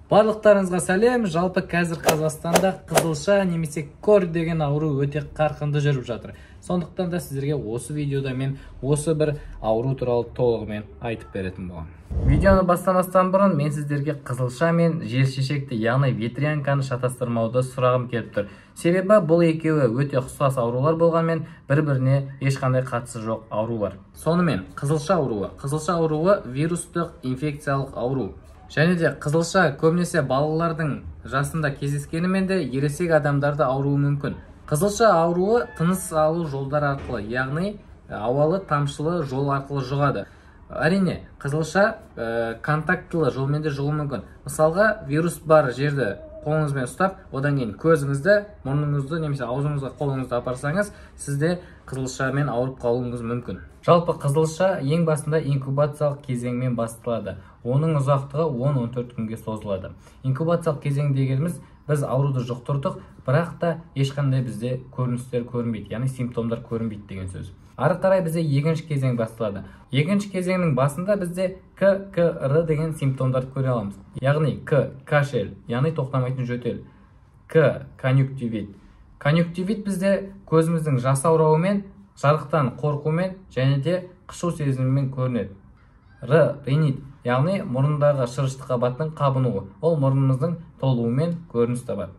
Барлықтарыңызға сәлем. Жалпы қазір Қазақстанда қызылша немесе кор деген ауру өте қарқынды жүріп жатыр. Сондықтан да сіздерге осы видеода мен осы бір ауру туралы толығымен айтып беретін боламын. Видеоны бастамастан бұрын мен сіздерге қызылша мен желшешекті, яғни ветрянканы шатастырмауды сұрағым келіп тұр. Себебі бұл екеуі өте ұқсас аурулар болғанмен бір-біріне ешқандай қатысы жоқ аурулар. Сонымен қызылша ауруы. Қызылша ауруы вирустық инфекциялық ауру. Және де қызылша көбінесе балалардың жасында кездескенімен де ересек адамдарда ауруы мүмкін. Қызылша ауруы тыныс алу жолдары арқылы, яғни ауалы тамшылы жол арқылы жұғады. Әрине, қызылша контактылы жолмен де жұғуы мүмкін. Мысалға, вирус бар жерді қолыңызбен ұстап, одан кейін көзіңізді, мұрныңызды немесе аузыңызға қолыңызды апарсаңыз, сізде қызылшамен ауырып қалуыңыз мүмкін. Жалпы қызылша ең басында инкубациялық кезеңмен басталады. Оның ұзақтығы 10-14 күнге созылады. Инкубациялық кезең дегеніміз, біз ауруды жұқтырдық, бірақ та ешқандай бізде көріністер көрінбейді, яғни симптомдар көрінбейді деген сөз. Ары қарай бізде екінші кезең басталады. Екінші кезеңнің басында бізде К, К, Р деген симптомдарды көре аламыз. Яғни К, кашель, яғни тоқтамайтын жөтел. К, конъюнктивит. Конъюнктивит бізде көзіміздің жасаурауымен, жарықтан қорқумен және де қышу сезімімен көрінеді. Р, ринит, яғни мұрындағы шырышты қабаттың қабынуы. Ол мұрнымыздың толуымен көрініс табады.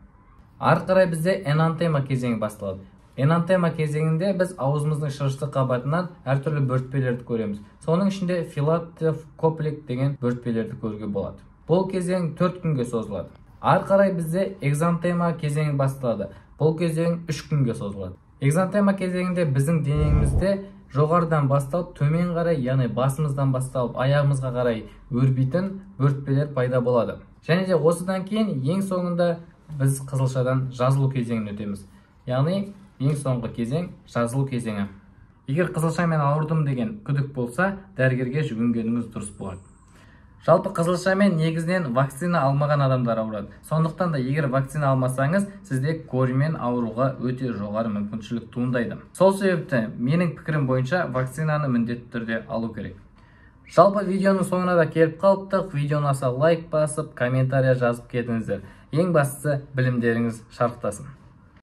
Ары қарай бізде энантема кезеңі басталады. Энантема кезеңінде біз аузымыздың шырышты қабатынан әртүрлі бөртпелерді көреміз. Соның ішінде Филатов Коплик деген бөртпелерді көруге болады. Бұл кезең 4 күнге созылады. Ары қарай бізде экзантема кезеңі басталады. Бұл кезең 3 күнге созылады. Экзантема кезеңінде біздің денемізде жоғарыдан басталып төмен қарай, яғни басымыздан басталып аяғымызға қарай өрбитін бөртпелер пайда болады. Және де осыдан кейін ең соңында біз қызылшадан жазылу кезеңін өтеміз. Яғни ең соңғы кезең жазылу кезеңі. Егер қызылшамен ауырдым деген күдік болса, дәрігерге жүгінгеніңіз дұрыс болады. Жалпы қызылшамен негізінен вакцина алмаған адамдар ауырады. Сондықтан да егер вакцина алмасаңыз, сізде корьмен ауыруға өте жоғары мүмкіншілік туындайды. Сол себепті менің пікірім бойынша вакцинаны міндетті түрде алу керек. Жалпы видеоның соңына да келіп қалыптық. Видеоны аса лайк басып, комментария жазып кетіңіздер. Ең бастысы білімдеріңіз шарықтасын.